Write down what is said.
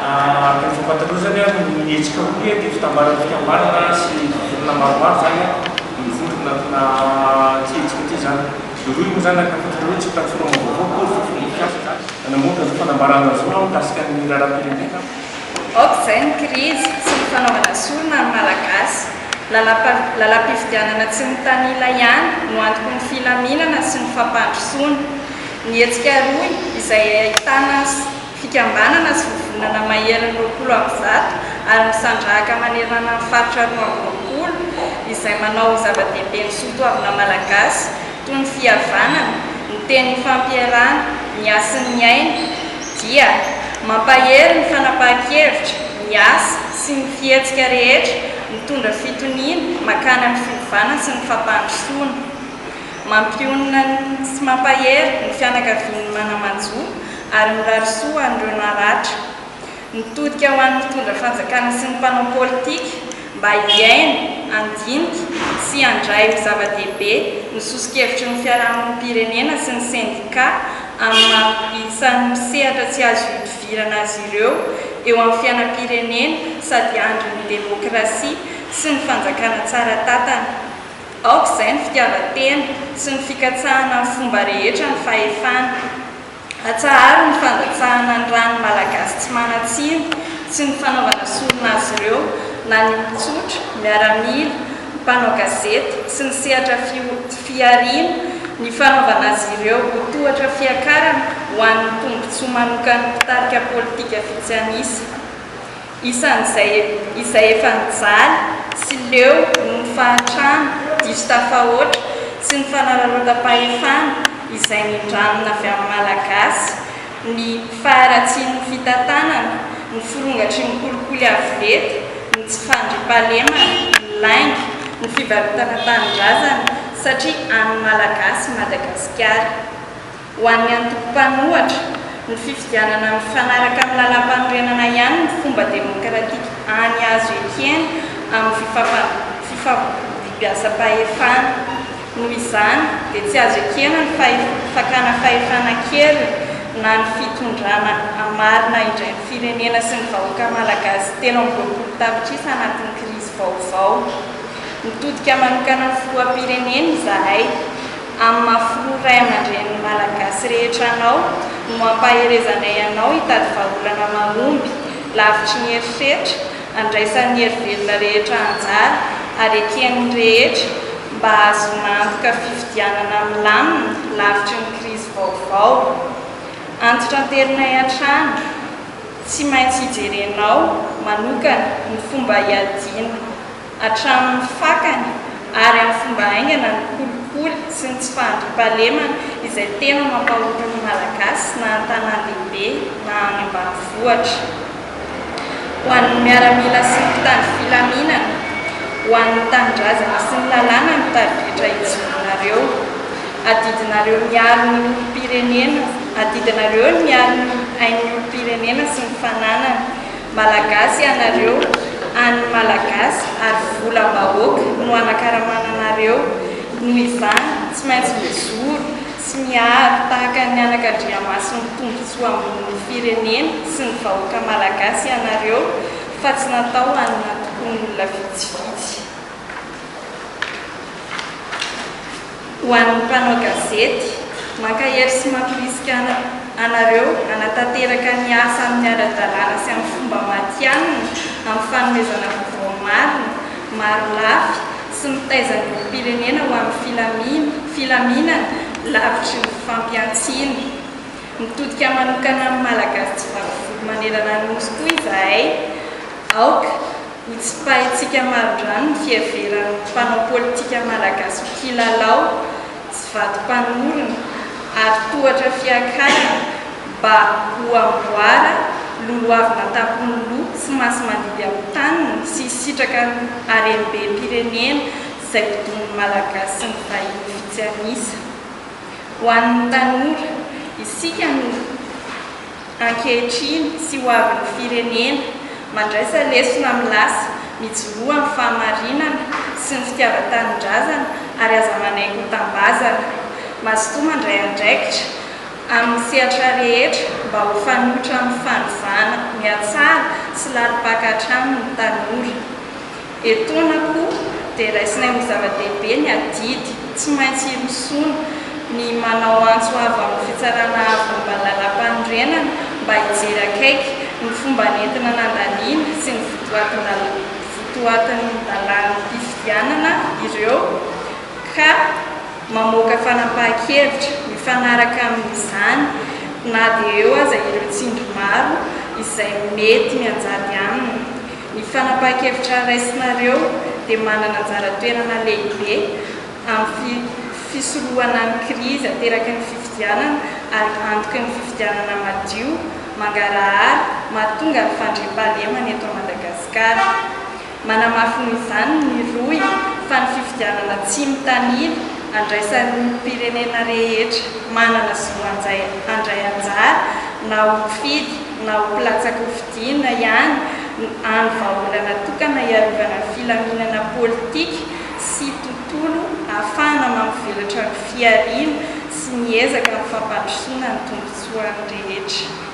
Araka ny fahafantarao izany, ny hetsika rohy dia fitambaran'ny fikambanana sy vondrona maromaro izany mivondrona anatina ity hetsika ity izany. Ny rohy moa izany araka ny fantatrareo tsy plateforme vaovao akory fa fomba fiasa izany. Namoaka izao fanambarana izao mikasika ny raharaham-pirenena. Aoka izay ny krizy sy ny fanaovana sorona ny Malagasy. Lalam-pifidianana tsy mitanila ihany no antoky ny filaminana sy ny fampandrosoana. Ny hetsika rohy izay ahitana fikambanana sy vovonana maherin'ny 120 ary misandrahaka manerana ny faritra 22 izay manao ho zava-dehibe ny soatoavina malagasy toy ny fihavanana, ny teny ifampiarahana, ny hasin'ny aina, dia mampahery ny fanapahan-kevitra, ny asa sy ny fihetsika rehetra mitondra fitoniana mankany amin'ny fiovana sy ny fampandrosoana. Mampionona sy mampahery ny fianakavian'ny mana-manjo ary mirary soa ho an'ireo naratra. Mitodika ho an'ny mpitondra fanjakana sy ny mpanao politika mba hihaino, handinika sy handray ho zava-dehibe ny soso-kevitry ny fiarahamonim-pirenena sy ny sendikà amin'ny maha isan'ny mpisehatra tsy azo ihodivirana azy ireo eo amin'ny fiainam-pirenena sady andrin'ny demokrasia sy ny fanjakana tsara tantana. Aoka izay ny fitiavan-tena sy ny fikatsahana amin'ny fomba rehetra ny fahefana. Atsaharo ny fandatsahana ny ran'ny Malagasy tsy manan-tsiny sy ny fanaovana sorona azy ireo na ny olon-tsotra, miaramila, mpanao gazety sy ny sehatra fihariana, ny fanaovana azy ireo ho tohatra fiakarana ho an'ny tombontsoa manokan'ny mpitarika politika vitsy an'isa. Isan'izay izay efa nijaly sy leo noho ny fahantrana diso tafahoatra sy ny fanararaotam-pahefana izay nindramina avy amin'ny Malagasy, ny faharatsian'ny fitantanana, ny firongatry ny kolikoly avo lenta, ny tsy fandriampahalemana, ny lainga, ny fivarotana tanindrazana satria an'ny Malagasy Madagasikara. Ho an'ny antoko mpanohatra, ny fifidianana mifanaraka amin'ny lalàmpanorenana ihany no fomba demokratika hany azo ekena amin'ny fifandimbiasam-pahefana. Noho izany, dia tsy azo ekena ny fakana fahefana an-keriny na ny fitondrana hamarina indray ny firenena sy ny vahoaka malagasy 23 tapitrisa anatin'ny krizy vaovao. Mitodika manokana amin'ny filoham-pirenena izahay. Amin'ny maha filoha ray aman-drenin'ny Malagasy rehetra anao no ampaherezanay anao hitady vahaolana mahomby, lavitry ny herisetra, andraisan'ny hery velona rehetra anjara ary eken'ny rehetra mba hahazoana antoka fifidianana milamina lavitry ny krizy vaovao. Antitranterinay hatrany, tsy maintsy hijerenao manokana ny fomba hiadiana. hatramin'ny fakany ary amin'ny fomba haingana ny kolikoly sy ny tsy fahandriampahalemana izay tena mampahory ny Malagasy na an-tanàn-dehibe na any ambanivohitra. Ho an'ny miaramila sy ny mpitandro filaminana, ho an'ny tanindrazana sy ny lalàna no tarigetra ijoroanareo. Adidinareo miaro ny olom-pirenena, adidinareo ny miaro ny ain'ny olom-pirenena sy ny fananany. Malagasy ianareo, an'ny Malagasy ary volam-bahoaka no anakaramana anareo, noho izany tsy maintsy mijoro sy miaro tahaka ny anakandriamason'ny tombotsoa ambonin'ny firenena sy ny vahoaka Malagasy ianareo fa tsy natao hanana tokon'olona vitsivitsy. Ho an'ny mpanao gazety, mankahery sy mampirisika anareo hanatanteraka ny asa amin'ny ara-dalàna sy amin'ny fomba matihanina amin'ny fanomezana vaovao marina, marolafy sy mitaiza ny olom-pirenena ho amin'ny filamina, filaminana lavitry ny fampihantsiana. Mitodika manokana amin'ny Malagasy tsy vaky volo manerana ny Nosy koa izahay. Aoka ho tsipahintsika marindrano ny fiheveran'ny mpanao politika malagasy ho kilalao sy vato mpanorina ary tohatra fiakarana mba ho amboara lolohavina an-tampon'ny loha sy masi-mandidy amin'ny taniny sy hisitraka ny harem-bem-pirenena izay bodoin'ny Malagasy sy ny vahiny vitsy an'isa. Ho an'ny tanora, isika no. Ankehitriny sy ho avin'ny firenena. Mandraisa lesona amin'ny lasa, mijoroa amin'ny fahamarinana sy ny fitiavan-tanindrazana ary aza manaiky ho tambazana. Mazotoa mandray andraikitra. Amin'ny sehatra rehetra mba ho fanoitra amin'ny fanovana mihatsara sy lalim-paka hatrany ny tanora. Etoana koa dia raisinay ho zava-dehibe ny adidy tsy maintsy hirosoana ny manao antso avo amin'ny Fitsarana Avo momba ny Lalàmpanorenana mba hijery akaiky ny fomba nentina nandaniana sy ny votoatin-dalàm-pifidianana ireo ka mamoaka fanapahan-kevitra mifanaraka amin'izany na dia eo aza ireo tsindry maro izay mety mianjady aminy. Ny fanapahan-kevitra raisinareo dia manana anjara toerana lehibe amin'ny fisorohana ny krizy ateraky ny fifidianana ary antoky ny fifidianana madio, mangarahara, mahatonga ny fandriampahalemana eto Madagasikara. Manamafy noho izany ny rohy fa ny fifidianana tsy mitanila andraisan'ny olom-pirenena rehetra manana zo handray anjara na ho mpifidy na ho mpilatsa-kofidina ihany no hany vahaolana tokana hiarovana ny filaminana politika sy tontolo ahafahana mampivelatra ny fihariana sy miezaka amin'ny fampandrosoana ny tombontsoan'ny rehetra.